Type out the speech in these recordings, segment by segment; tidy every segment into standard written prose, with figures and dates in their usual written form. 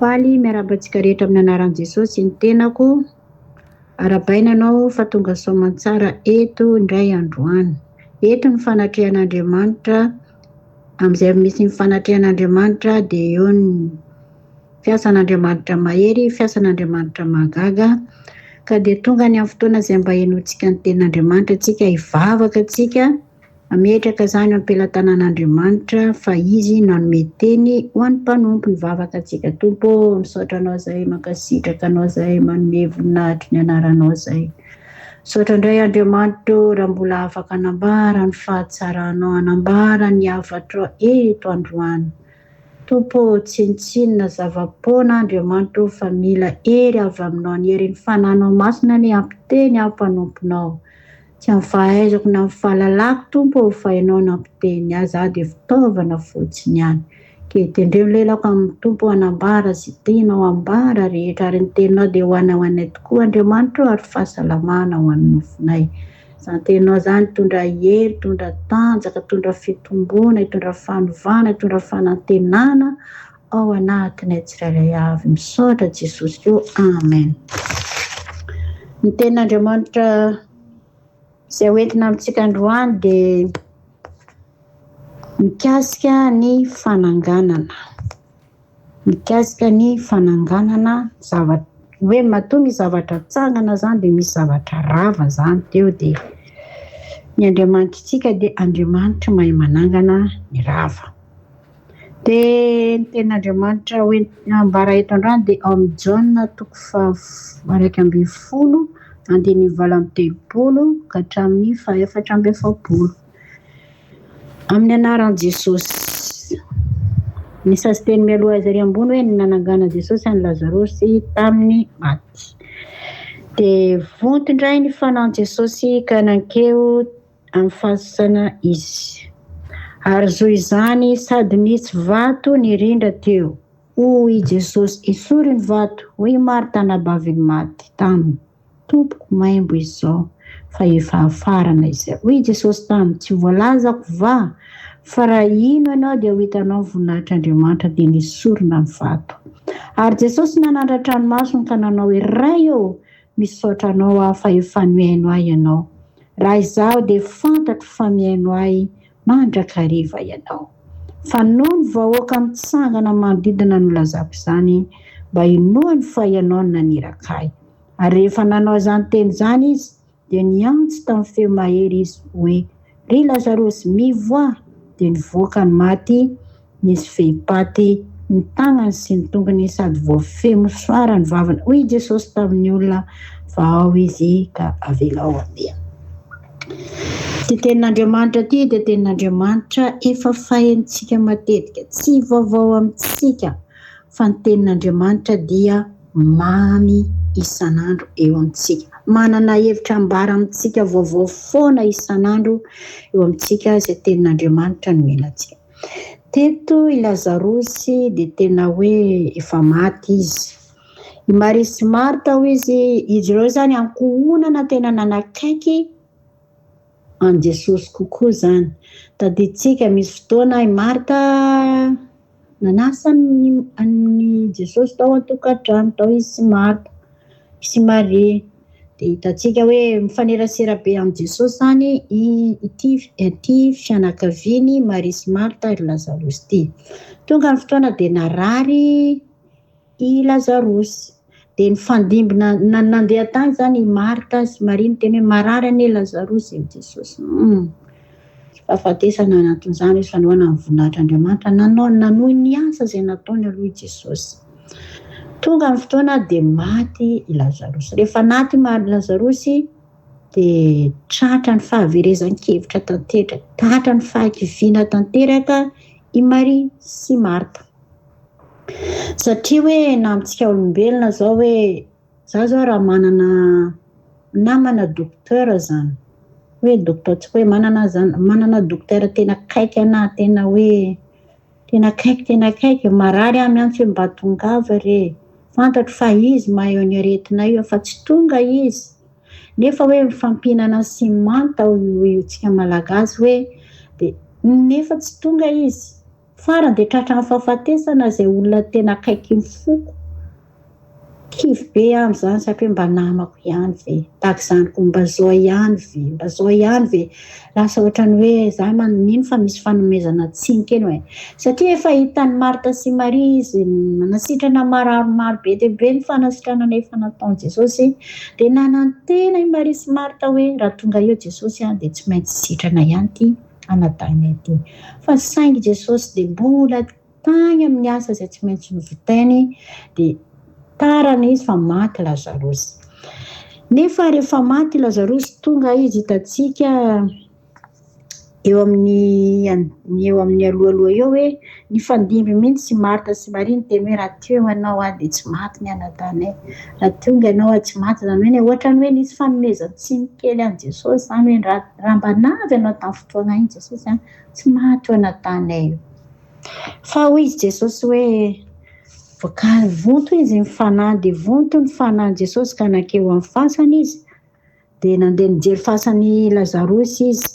Faly miarahaba antsika rehetra amin'ny anaran'i Jesosy ny tenako. Arahabaina anao fa tonga soamantsara eto indray androany. Eto ny fanatrehan'Andriamanitra, amin'izay misy ny fanatrehan'Andriamanitra dia eo ny fiasan'Andriamanitra mahery, fiasan'Andriamanitra mahagaga. Ka dia tonga ny amin'ny fotoana izay mba henointsika ny tenin'Andriamanitra tsika, hivavaka tsika. Mametraka izany eo am-pelatanan'Andriamanitra fa Izy nanome teny ho an'ny mpanompo. Hivavaka antsika. Tompo ô, misaotra Anao izahay, mankasitraka Anao izahay, manome voninahitry ny anaranao izahay. Misaotra indray Andriamanitra ô, raha mbola afaka hanambara ny fahatsaranao, hanambara ny hafatrao eto androany. Tompo ô, tsinontsinona zava-poana Andriamanitra ô, fa mila hery avy Aminao, ny herin'ny Fanahinao Masina anie hampiteny aho mpanomponao. Tsy amin'ny fahaizako na amin'ny fahalalako Tompo ô fa Ianao nampiteny ahy, izaho dia fitaovana fotsiny ihany. Ankehitriny ny lelako amin'ny Tompo hanambara izay tianao hambara rehetra ary ny teninao dia ho anay ho anay tokoa Andriamanitra ô ary fahasalamana ho an'ny nofonay. Izany teninao izany hitondra hery, hitondra tanjaka, hitondra fitomboana, hitondra fanovana, hitondra fanantenana ao anatinay tsirairay avy. Misaotra Jesosy o. Amen. Ny tenin'Andriamanitra izay hoentina amintsika androany dia mikasika ny fananganana. Mikasika ny fananganana zavatra hoe matoa misy zavatra atsangana izany dia misy zavatra rava izany teo dia ny Andriamanitritsika dia Andriamanitra mahay manangana ny rava. Dia ny tenin'Andriamanitra hoentina ambara eto androany dia ao amin'ny Jaona toko faha-11 andininy 38 ka hatramin'ny faha-44. Amin'ny anaran'i Jesosy. Ny sasinteny mialoha azy ery ambony hoe ny nananganan'i Jesosy an'i Lazarosy tamin'ny maty. Dia vonto indray ny fanahin'i Jesosy ka nankeo amin'ny fasana izy. Ary zo izany sady nisy vato nirindra teo. Hoy i Jesosy, Esory ny vato, hoy i Marta anabavin'ny maty taminy, Tompoko, maimbo izy izao, fa efa hafarana izay. Hoy i Jesosy taminy, Tsy voalazako va fa raha hino ianao dia ho hitanao ny voninahitr'Andriamanitra? Dia nesorina ny vato. Ary Jesosy nanandratra ny masony ka nanao hoe, Ray ô, Misaotra anao aho fa efa mihaino ahy ianao. Raha izaho dia fantatro fa mihaino ahy mandrakariva ianao. Fa noho ny vahoaka mitsangana manodidina no lazako izany mba hinoany fa ianao no naniraka ahy. Ary rehefa nanao izany teny izany izy dia niantso tamin'ny feo mahery izy hoe, Ry Lazarosy, mivoaha! Dia nivoaka ny maty Nisy fehipaty ny tanany sy ny tongony sady voafehy mosoara ny vavany. Hoy i Jesosy tamin'ny olona, Vahao izy ka avelao handeha. Ity tenin'Andriamanitra ity dia tenin'Andriamanitra efa fahenontsika matetika, tsy vaovao amintsika fa ny tenin'Andriamanitra dia mamy isan'andro eo amintsika. Manana hevitra ambara amintsika vaovao foana isan'andro eo amintsika izay tenin'Andriamanitra nomena antsika. Teto i Lazarosy dia tena hoe efa maty izy. I Maria sy Marta hoy izy, izy ireo izany ankohonana tena nanakaiky an'i Jesosy kokoa izany. Tadidintsika misy fotoana i Marta nanasa an'i Jesosy tao an-tokantrano, tao izy sy Marta sy Maria. Dia hitantsika hoe mifanerasera be amin'i Jesosy izany ity ity fianakavian'i Maria sy Marta ary Lazarosy ity. Tonga ny fotoana dia narary i Lazarosy. Dia nifandimby nandeha tany izany i Marta sy Maria niteny hoe marary anie Lazarosy i Jesosy. Hum. Tsy fahafatesana anatin'izany hoe fanohana ny voninahitr'Andriamanitra. Nanao nanohy ny asa izay nataony aloha i Jesosy. Tonga ny fotoana dia maty i Lazarosy. Rehefa naty i Lazarosy dia tratra ny fahaverezan-kevitra tanteraka, tratra ny fahakiviana tanteraka i Maria sy Marta. Satria hoe na amintsika olombelona izao hoe za zao raha manana namana docteur zany, hoe docteur tsy hoe manana zany, manana docteur tena akaiky anahy, tena hoe Tena akaiky tena akaiky, marary aho miantso hoe mba tongava re, fantatro fa izy mahay an'io aretina io fa tsy tonga izy, nefa hoe mifampihinana ciment hoy tsika malagasy hoe dia nefa tsy tonga izy. Farany dia tratran'ny fahafatesana izay olona tena akaikin'ny foko. Kivy be aho amin'izany satria hoe mba namako ihany ve? Tahaka izany koa mba zao ihany ve? Mba zao ihany ve? Lasa ohatran'ny hoe za mino fa misy fanomezana tsiny kely hoe. Satria efa hitan'i Marta sy Maria izy nanasitrana marary maro be dia be ny fanasitranana efa nataon'i Jesosy. Dia nanantena i Maria sy Marta hoe raha tonga eo Jesosy dia tsy maintsy sitrana ihany ity anadahinay ity. Fa saingy Jesosy dia mbola tany amin'ny asa izay tsy maintsy novitainy dia tarana izy fa maty Lazarosy. Nefa rehefa maty Lazarosy tonga izy hitantsika eo amin'ny eo amin'ny alohaloha eo hoe nifandimby mihitsy i Marta sy Maria niteny hoe raha teo ianao aho dia tsy maty ny anadahinay, raha tonga ianao aho tsy maty. Izany hoe ohatran'ny hoe nisy fanomezan-tsiny kely an'i Jesosy izany hoe raha mba navy ianao tamin'ny fotoana iny Jesosy an, tsy maty io anadahinay io. Fa hoy izy Jesosy hoe voka vonto izy ny fanahy dia vonto ny fanahin'i Jesosy ka nankeo amin'ny fasana izy. Dia nandeha nijery fasan'i Lazarosy izy.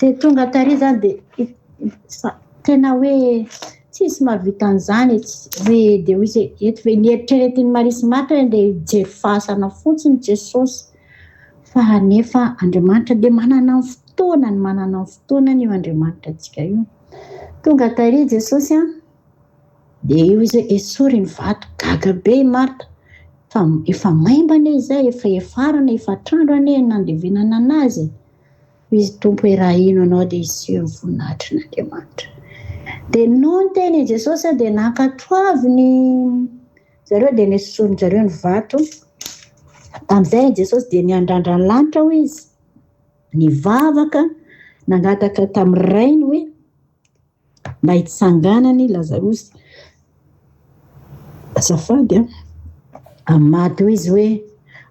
Dia tonga tary izany dia tena hoe tsisy mahavita an'izany e, hoe dia hoy izy hoe eto ve nieritreretin'i Maria sy Marta hoe andeha hijery fasana fotsiny Jesosy. Fa nefa Andriamanitra dia manana ny fotoanany, manana ny fotoanany io Andriamanitra antsika io. Tonga tary Jesosy an, Dia io izy hoe esory ny vato, gaga be i Marta fa efa maimbo anie izay, efa efarana, efatr'andro anie no nandevenana anazy e. Hoy izy, Tompo e, raha hino anao dia hiseho ny voninahitrin'Andriamanitra. Dia nony teny i Jesosy dia nankatoaviny zareo dia nesorin-jareo ny vato. Tamin'izay i Jesosy dia niandrandra ny lanitra hoy izy, nivavaka, nangataka tamin'ny Rainy hoe, mba hitsanganany Lazarosy. Azafady an. Amin'ny maty hoy izy hoe,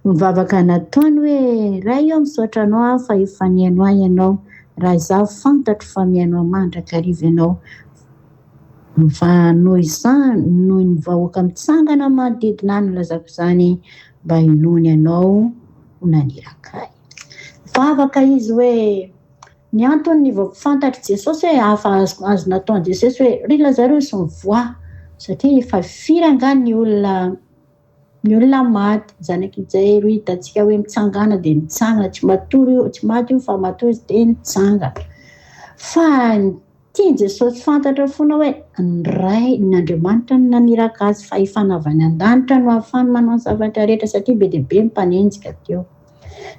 mivavaka nataony hoe, Ray ô misaotra anao aho fa efa nihaino ahy ianao, raha izaho fantatro fa mihaino ahy mandrakariva ianao. Fa noho izany, noho ny vahoaka mitsangana manodidina ahy no ilazako izany mba hinoany anao ho naniraka ahy. Nivavaka izy hoe, Ny antony vao fantatr'i Jesosy hoe hafa azo nataon'i Jesosy hoe ry Lazarosy mivoaha satria efa firy angaha ny olona ny olona maty, ny zanak'i Jairo hitantsika hoe mitsangana dia mitsangana, tsy matory io, tsy maty io fa matory izy dia nitsangana. Fa ny tian'i Jesosy fantatra foana hoe ny Ray, ny Andriamanitra no naniraka azy, fahefana avy any an-danitra no ahafahany manao ny zavatra rehetra satria be dia be ny mpanenjika teo.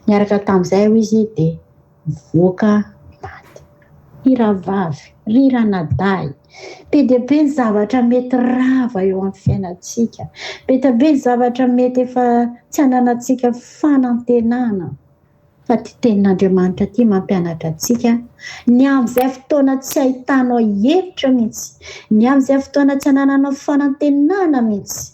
Niaraka tamin'izay hoy izy dia mivoaka ny maty. Ry rahavavy, ry ranadahy, be dia be ny zavatra mety rava eo amin'ny fiainantsika, be dia be ny zavatra mety efa tsy ananantsika fanantenana, fa ity tenin'Andriamanitra ity mampianatra antsika ny amin'izay fotoana tsy ahitanao hevitra mihitsy, ny amin'izay fotoana tsy anananao fanantenana mihitsy,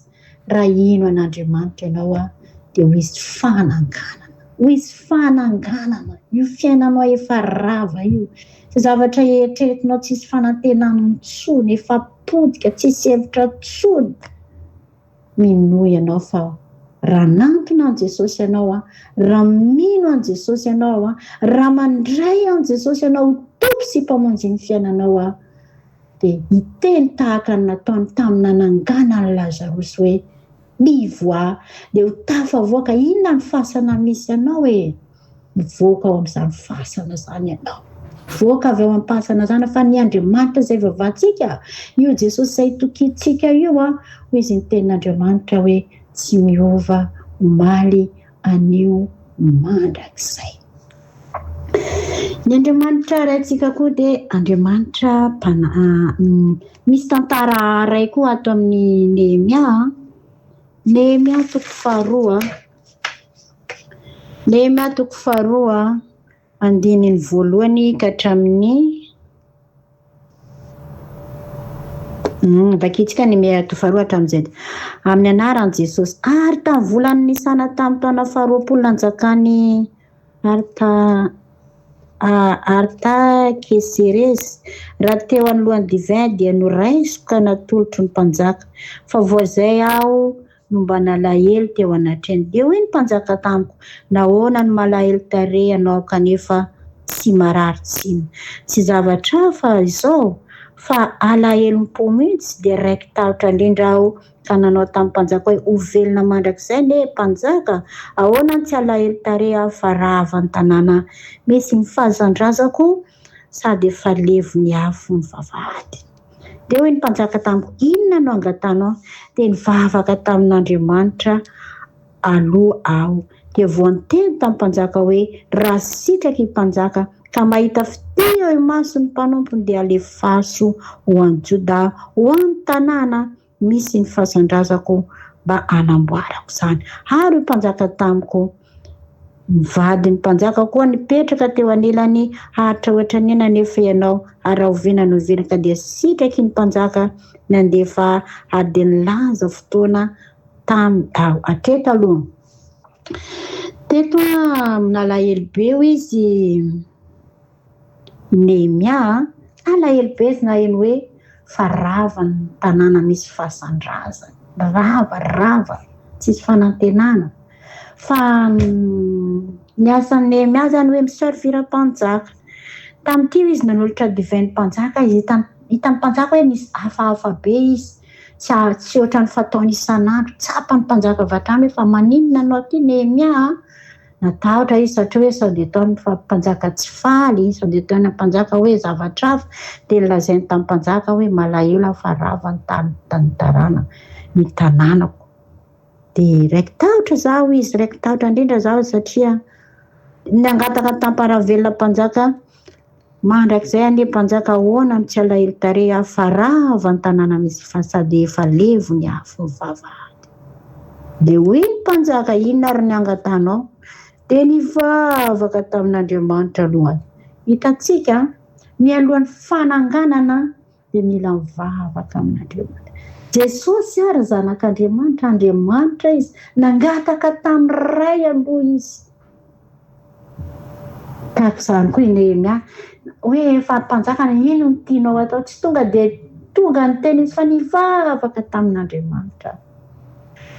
Raha hino an'Andriamanitra ianao dia ho hisy fananganana. Ho hisy fananganana. Io fiainanao efa rava io. Izay zavatra eritreretinao tsisy fanantenana intsony, efa potika, tsisy hevitra intsony. Minoa ianao fa raha nantona an'i Jesosy ianao, raha mino an'i Jesosy ianao, raha mandray an'i Jesosy ianao ho Tompo sy Mpamonjy ny fiainanao, dia hiteny tahaka ny nataony tamin'ny nanangana an'i Lazarosy hoe, Mivoaha, dia ho tafavoaka. Inona ny fasana misy anao e? Mivoaka ao amin'izany fasana izany ianao. Mivoaka avy ao am-pasana izany fa ny Andriamanitra izay vavahantsika, io Jesosy izay itokiantsika io, hoy izy ny tenin'Andriamanitra hoe tsy miova omaly, anio, mandrakizay. Ny Andriamanitra Raintsika koa dia Andriamanitra mpana- misy tantara iray koa ato amin'ny Nehemia. Nehemia toko faharoa. Nehemia toko faharoa, andininy voalohany ka hatramin'ny Vakintsika ny Mehatu faharoa hatramin'izay. Amin'ny anaran'i Jesosy. Ary tamin'ny volan'ny Nisana tamin'ny taona faharoapolo nanjakan'i Arta Artakeseresy, raha teo anoloan'ny divin dia noraisiko ka natolotro ny mpanjaka. Fa voazay aho no mba nalahelo teo anatrehany. Dia hoy ny mpanjaka tamiko, Nahoana no malahelo tarehy ianao kanefa tsy marary tsinona? Tsy zavatra hafa izao, Fa alahelom-po mihitsy dia raiki-tahotra indrindra aho ka nanao tamin'ny mpanjaka hoe, Ho velona mandrakizay anie mpanjaka! Ahoana no tsy halahelo tarehy aho fa rava ny tanàna misy ny fahazan-drazako sady efa levon'ny afo ny vavahady. Dia hoy ny mpanjaka tamiko, Inona no angatahanao? Dia nivavaka tamin'Andriamanitra aloha aho. Dia voanteny tamin'ny mpanjaka hoe, Raha sitraky ny mpanjaka, ka mahita fitia eo imason'ny mpanompony, dia alefaso ho any Jodà, ho any tanàna misy ny fasan-drazako, mba hanamboarako izany. Ary hoy mpanjaka tamiko, Ny vadin'ny mpanjaka koa nipetraka teo anilany haharitra hoatran'ny inona anefa ianao, ary rahoviana no hiverina? Ka dia sitraky ny mpanjaka nandefa ahy, ary dia nilaza fotoana Tamy aho hatreto aloha. Teto aho nalahelo be hoy izy Nehemia a, nalahelo be izy naheno hoe fa rava ny tanàna misy fasan-drazany, rava, rava, tsisy fanantenana. Fa ny asan'i Nehemia zany hoe mi-servir mpanjaka. Tamin'ity izy nanolotra divain'ny mpanjaka izy, hitan'ny mpanjaka hoe misy hafahafa be izy. Tsy ary tsy ohatran'ny fataony isan'andro. Tsapan'ny mpanjaka avy hatrany hoe fa maninona anao aty Nehemia a? Natahotra izy satria hoe sao dia ataon'ny mpanjaka tsy faly, sao dia ataon'ny mpanjaka hoe zavatra hafa. Dia nolazainy tamin'ny mpanjaka hoe malahelo aho fa rava ny tany tantarana ny tanànako. Dia raiki-tahotra izaho hoy izy, raiki-tahotra indrindra izaho satria nangataka tamparavelona mpanjaka Mandrakizay anie mpanjaka ahoana no tsy alahelo tarehy aho fa rava ny tanàna misy fa sady efa levo ny afo ny vavahady. Dia hoy ny mpanjaka inona ary ny angatanao? Dia nivavaka tamin'Andriamanitra aloha. Hitantsika mialohan'ny fananganana dia mila mivavaka amin'Andriamanitra. Jesosy ary zanak'Andriamanitra, Andriamanitra izy, nangataka tamin'ny Ray aloha izy. Tahaka izany koa i Nehemia, hoe efa mpanjaka, inona no tianao atao? Tsy tonga dia tonga niteny izy fa nivavaka tamin'Andriamanitra.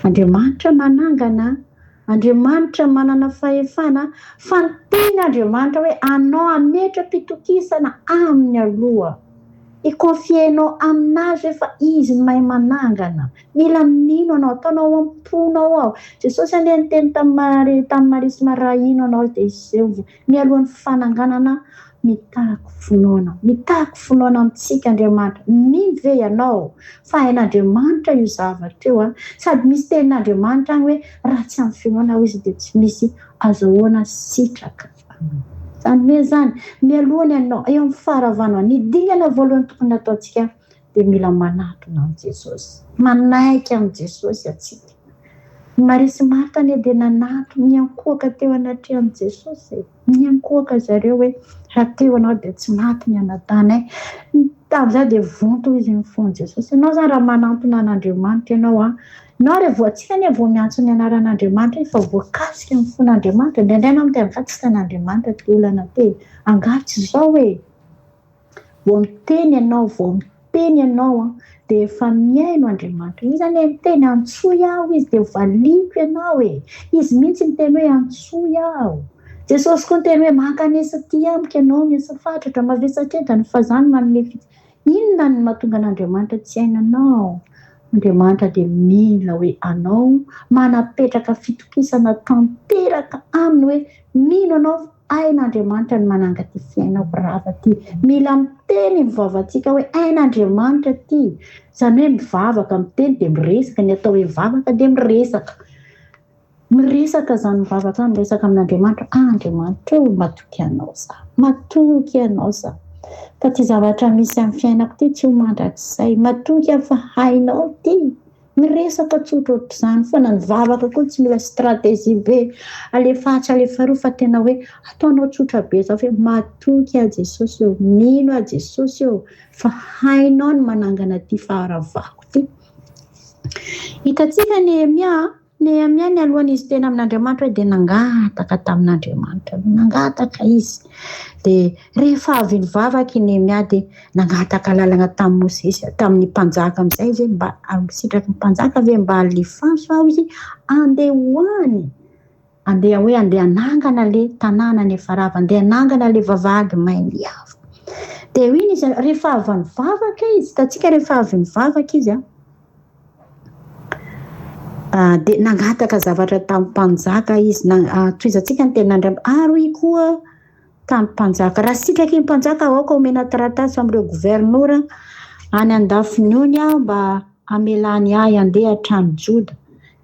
Andriamanitra manangana Andriamanitra manana fahefana fa niteny Andriamanitra hoe anao hametra-pitokisana aminy aloha. Hi-confier-nao aminazy hoe fa izy no mahay manangana. Mila mino anao, ataonao ao am-ponao ao. Jesosy anie niteny tamin'i Maria, tamin'i Maria sy Maria raha hino anao dia hiseho. Mialohan'ny fananganana mitaky finoana. Mitaky finoana amintsika Andriamanitra. Mino ve ianao fa hain'Andriamanitra io zavatra io? Sady misy tenin'Andriamanitra any hoe raha tsy amin'ny finoana hoy izy dia tsy misy azahoana sitraka. Izany hoe izany, mialoha ny anao, eo amin'ny faharavanao, ny dingana voalohany tokony hataontsika dia mila manatona an'i Jesosy. Manaiky an'i Jesosy antsika. I Maria sy Marta anie dia nanatona, niankohoka teo anatrehan'i Jesosy e. Niankohoka zareo hoe raha teo ianao dia tsy maty ny anatanay. Tamin'izay dia vonto izy ny fon'i Jesosy. Ianao izany raha manantona an'Andriamanitra ianao an, ianao re vao tsika anie vao miantso ny anaran'Andriamanitra efa voakasika ny fon'Andriamanitra. Indraindray ianao miteny fa tsy hitan'Andriamanitra ity olana ity. Angaha tsy izao e? Vao miteny ianao, vao miteny ianao an, dia efa mihaino Andriamanitra. Izy anie niteny, antsoy aho izy dia valiako ianao e. Izy mihitsy niteny hoe antsoy aho. Jesosy koa niteny hoe mankanesa aty amiko ianao miasa fatratra, mavesatra entana fa izaho no manome fits. Inona no mahatonga an'Andriamanitra tsy haino anao? Andriamanitra dia mila hoe anao manapetraka fitokisana tanteraka aminy hoe mino anao Hain'Andriamanitra ny mananga ity fiainako rava ity. Mila miteny ny vavantsika hoe hain'Andriamanitra ity. Izany hoe mivavaka, miteny dia miresaka. Ny atao hoe mivavaka dia miresaka. Miresaka izany mivavaka izany, miresaka amin'Andriamanitra. Ah Andriamanitra ô, matoky Anao za. Matoky Anao za. Fa ity zavatra misy amin'ny fiainako ity tsy ho mandrakizay. Matoky aho fa hainao ity. Miresaka tsotra ohatr'izany foana, ny vavaka koa tsy mila stratégie be, alefa atsy alefa aroa fa tena hoe ataonao tsotra be zao hoe matoky aho Jesosy ô, mino aho Jesosy ô fa hainao ny manangana ity faharavako ity. Hitantsika Nehemia Nehemia nialohan'izy tena amin'Andriamanitra hoe dia nangataka tamin'Andriamanitra, nangataka izy. Dia rehefa avy nivavaka i Nehemia dia nangataka lalana tamin'i Mosesy, tamin'ny mpanjaka amin'izay izy hoe mba sitraky ny mpanjaka ve mba alefaso aho izy andeha ho any, andeha hoe andeha hanangana le tanàna nefa rava, andeha hanangana le vavahady main'ny avo. Dia hoy izy, rehefa avy nivavaka izy, hitantsika rehefa avy nivavaka izy an, dia nangataka zavatra tamin'ny mpanjaka izy, tohizantsika ny tenin'Andriamanitra, ary hoy koa tamin'ny mpanjaka, raha sitraky ny mpanjaka aoka homena taratasy amin'ireo governora any an-dafin'ny ony aho mba hamelany ahy handeha hatrany Joda.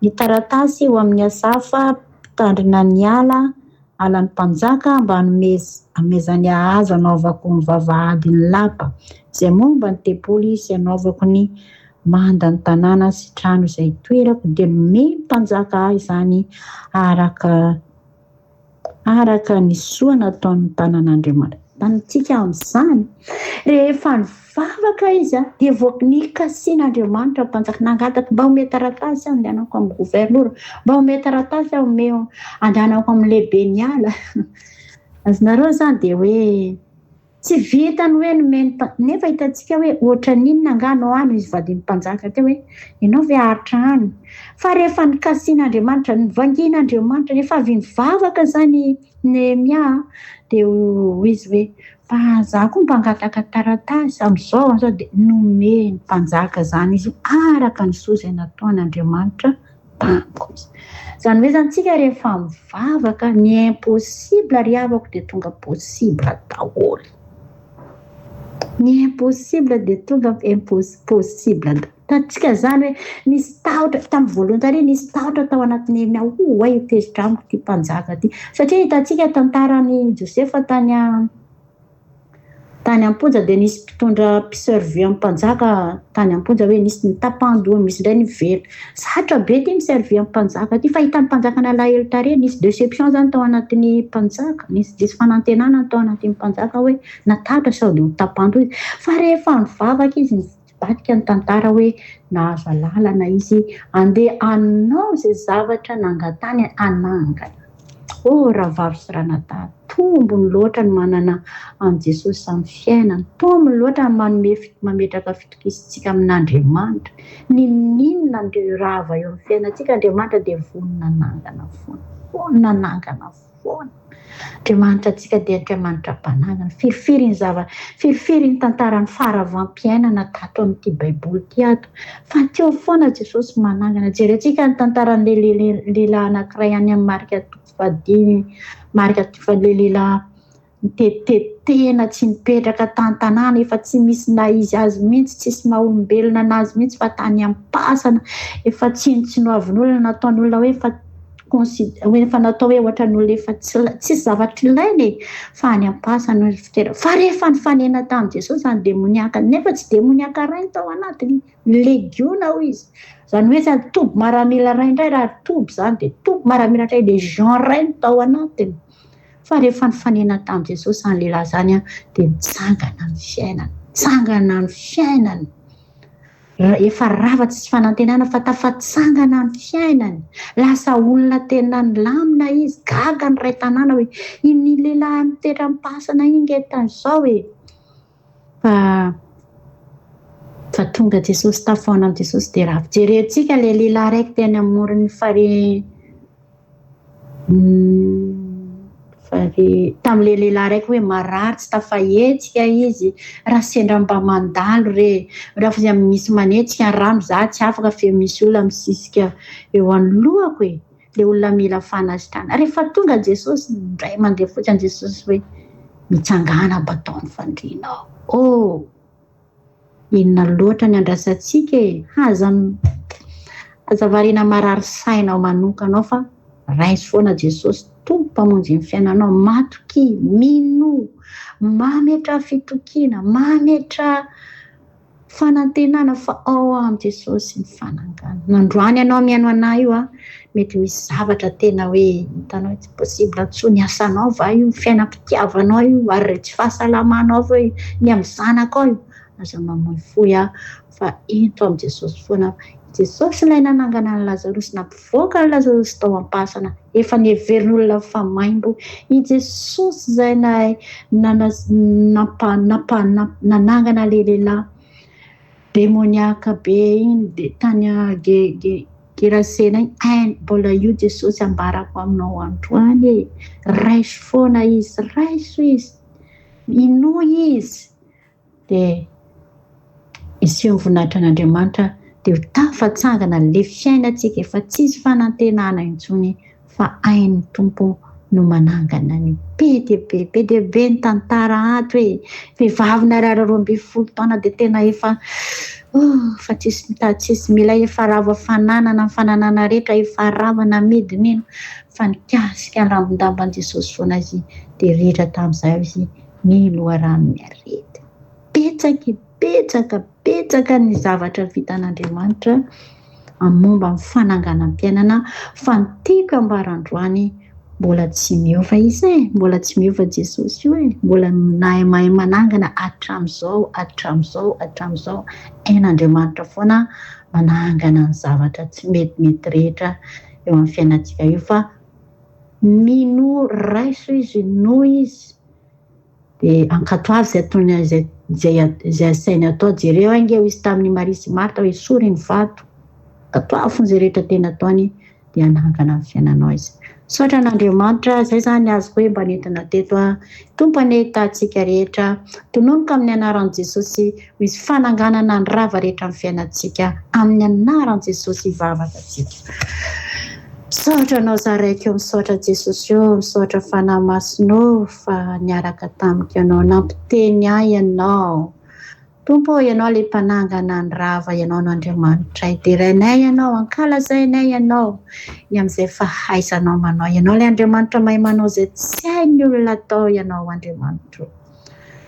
Ny taratasy ho amin'i Asafa mpitandrina ny ala, alan'ny mpanjaka mba hanomezany ahy hanaovako ny vavahadin'ny lapa izay momba ny tempoly sy hanaovako ny mandan'ny tanàna sy trano izay itoerako, dia nomen'ny mpanjaka ahy izany araka araka ny soa nataon'ny tanan'Andriamanitra. Hitantsika amin'izany, rehefa nivavaka izy dia vao nikasian'Andriamanitra mpanjaka, nangataka mba omeo taratasy aho andehanako amin'ny governora, mba omeo taratasy aho omeo andehanako amin'ny lehiben'ny ala. Azonareo izany dia hoe tsy vitany hoe nomeny nefa hitantsika hoe ohatran'inona angaha anao any izy vadin'ny mpanjaka teo hoe ianao ve haharitra any. Fa rehefa nikasian'Andriamanitra, nivangian'Andriamanitra, rehefa avy nivavaka izany Nehemia dia hoy izy hoe fa za koa mba hangataka taratasy amin'izao amin'izao dia nomen'ny mpanjaka izany izy araka ny soa izay nataon'Andriamanitra tamiko izy. Izany hoe izany tsika rehefa mivavaka ny impossible ry havako dia tonga possible daholo. Ny impossible dia tonga possible. Hitantsika izany hoe nisy tahotra, tamin'ny voalohany tary nisy tahotra tao anatin'i Nehemia, oay ho tezitra amiko ity mpanjaka ity. Satria hitantsika tantaran'i Josefa tany tany am-ponja dia nisy mpitondra mpiservir amin'ny mpanjaka tany am-ponja hoe nisy nitapan-doha, misy indray niverina. Sarotra be ity miservir amin'ny mpanjaka ity fa hitan'ny mpanjaka nalahelo tarehy, nisy déception izany tao anatin'ny mpanjaka, nisy diso fanantenana tao anatin'ny mpanjaka hoe natahotra sao dia ho tapan-doha izy. Fa rehefa nivavaka izy, nivadika ny tantara hoe nahazo alalana izy handeha hanao izay zavatra nangatany hanangana. Oh rahavavy sy ranadahy, tombony loatra ny manana an'i Jesosy amin'ny fiainana, tombony loatra ny manome mametraka fitokisantsika amin'Andriamanitra. N'inon'inona andeha rava eo amin'ny fiainantsika, Andriamanitra dia vonona hanangana foana, vonona hanangana foana. Andriamanitra antsika dia Andriamanitra mpanangana. Firifiry ny zava, firifiry ny tantaran'ny faharavam-piainana tato amin'ity Baiboly ity ato. Fa teo foana Jesosy manangana. Jerentsika ny tantaran'ilay lehilahy anankiray any amin'ny Marka toko fahadimy, Marka toko faha, ilay lehilahy nitetitetena, tsy nipetraka tan-tanàna, efa tsy misy na izy azy mihitsy, tsisy maha olombelona anazy mihitsy fa tany am-pasana, efa tsinontsinoavin'olona, nataon'olona hoe efa consid- hoe efa natao hoe ohatran'ny olona efa tsy tsisy zavatra ilaina e, fa any am-pasana no fitera. Fa rehefa nifanena tamin'i Jesosy izany demoniaka, nefa tsy demoniaka iray no tao anatiny, legiona hoy izy. Izany hoe izany toby maramila iray indray, raha toby izany dia toby maramila indray, légion iray no tao anatiny. Fa rehefa nifanena tamin'i Jesosy izany lehilahy izany dia nitsangana ny fiainany, nitsangana ny fiainany. Efa rava tsisy fanantenana fa tafatsangana ny fiainany. Lasa olona tena nilamina izy, gaga ny ray tanàna hoe iny lehilahy mitoetra am-pasana iny nge tany izao e. Fa fa tonga Jesosy tafaona amin'i Jesosy dia rava. Jerentsika ilay lehilahy raiky teny amoron'ny farihy Fa tamin'ilay lehilahy raiky hoe marary tsy tafahetsika izy, raha sendra mba mandalo re, raha misy manetsika ny rano za tsy afaka fa misy olona misisika eo anoloako e, ilay olona mila fanasitrana. Rehefa tonga Jesosy, indray mandeha fotsiny Jesosy hoe mitsangàna mba atao ny fandrianao. Oh! Inona loatra ny andrasantsika e? Aza aza variana marary saina ao manokana ao fa raiso foana Jesosy Tompo Mpamonjy ny fiainanao. Matokia, minoa, mametraha fitokiana, mametraha fanantenana fa ao amin'i Jesosy ny fanangana. Nandroany ianao mihaino anah io a, mety misy zavatra tena hoe hitanao hoe tsy possible intsony, asanao va io, fiainam-pitiavanao io, ary tsy fahasalamanao va io, ny amin'ny zanakao io. Aza mamoy fo aho fa ento amin'i Jesosy foana. Jesosy ilay nanangana an'i Lazarosy, nampivoaka an'i Lazarosy tao am-pasana, efa neverin'olona fa maimbo. I Jesosy izay nahay nanangana ilay lehilahy demoniaka be iny dia tany Gerasena iny. Ein, mbola io Jesosy ambarako aminao androany e. Raiso foana izy, raiso izy, inoa izy. Dia hiseho ny voninahitra an'Andriamanitra dia ho tafatsangana ilay fiainantsika efa tsisy fanantenana intsony fa hain'ny Tompo no manangana an'io. Be dia be, be dia be ny tantara ato e! Vehivavy narary 12 taona dia tena efa oh, fa tsisy mitady, tsisy mila, efa rava fananana, ny fananana rehetra efa rava namidy nino fa nikasika ny rambon-damban'i Jesosy foana izy dia ritra tamin'izay izy ny loharanon'ny aretina. Betsaka e, betsaka, betsaka ny zavatra vitan'Andriamanitra amin'ny momba ny fananganam-piainana fa ny tiako ambara androany mbola tsy miova izy e, mbola tsy miova Jesosy io e, mbola nahay mahay manangana hatramin'izao, hatramin'izao, hatramin'izao, hain'Andriamanitra foana manangana ny zavatra tsy metimety rehetra eo amin'ny fiainantsika io fa minoa, raiso izy, inoa izy. Dia ankatoavy izay ataony izay izay izay asainy atao. Jereo ange hoy izy tamin'i Maria sy Marta hoe esory ny vato. Ankatoavy foana izay rehetra tena ataony dia hanangana ny fiainanao izy. Misaotra an'Andriamanitra, izay izany azoko hoe mba nentina teto aho. Tompo anie hitahy antsika rehetra. Tononiko amin'ny anaran'i Jesosy ho izy fananganana ny rava rehetra amin'ny fiainantsika. Amin'ny anaran'i Jesosy hivavaka antsika. Misaotra anao zaraiko ô, misaotra Jesosy ô, misaotra Fanahy Masina ô fa niaraka tamiko ianao, nampiteny ahy ianao. Tompo ô, ianao ilay mpanangana ny rava, ianao no Andriamanitray. Derainay ianao, ankalazainay ianao ny amin'izay fahaizanao manao. Ianao ilay Andriamanitra mahay manao izay tsy hain'ny olona atao, ianao Andriamanitro.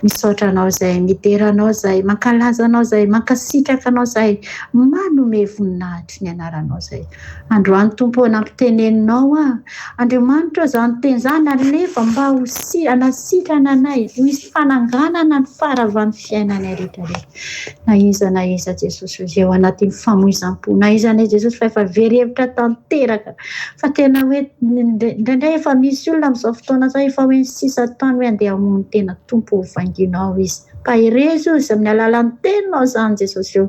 Misaotra anao izay, midera anao izay, mankalaza anao izay, mankasitraka anao izay, manome voninahitry ny anaranao izay. Androany Tompo ô, nampiteneninao aho. Andriamanitra ô, izany teny izany alefa mba ho si, hanasitrana anay, ho hisy fananganana ny faharavan'ny fiainanay rehetra rehetra. Na iza na iza Jesosy ô, izay ao anatin'ny famoizam-po, na iza na iza Jesosy fa efa very hevitra tanteraka. Fa tena hoe indraindray efa misy olona amin'izao fotoana izao efa hoe ny sisa ataony hoe andeha hamono tena. Tompo ô, vanginao izy. Mpaherezo izy amin'ny alalan'ny teninao izany Jesosy ô.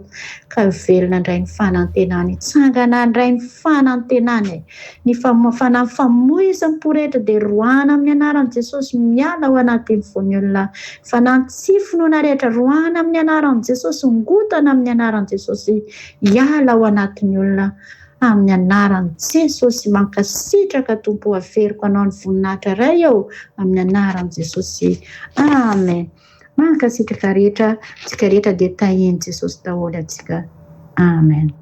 Ka ho velona indray ny fanantenany, hitsangana indray ny fanantenany e. Ny fanahy famoizam-po rehetra dia roahana amin'ny anaran'i Jesosy miala ao anatin'ny fon'ny olona. Fanahy tsy finoana rehetra roahana amin'ny anaran'i Jesosy, ngotana amin'ny anaran'i Jesosy hiala ao anatin'ny olona. Amin'ny anaran'i Jesosy mankasitraka Tompo averiko anao ny voninahitra Ray ô amin'ny anaran'i Jesosy Amen mankasitraka rehetra tsika rehetra dia tahian'i Jesosy daholo atsika Amen.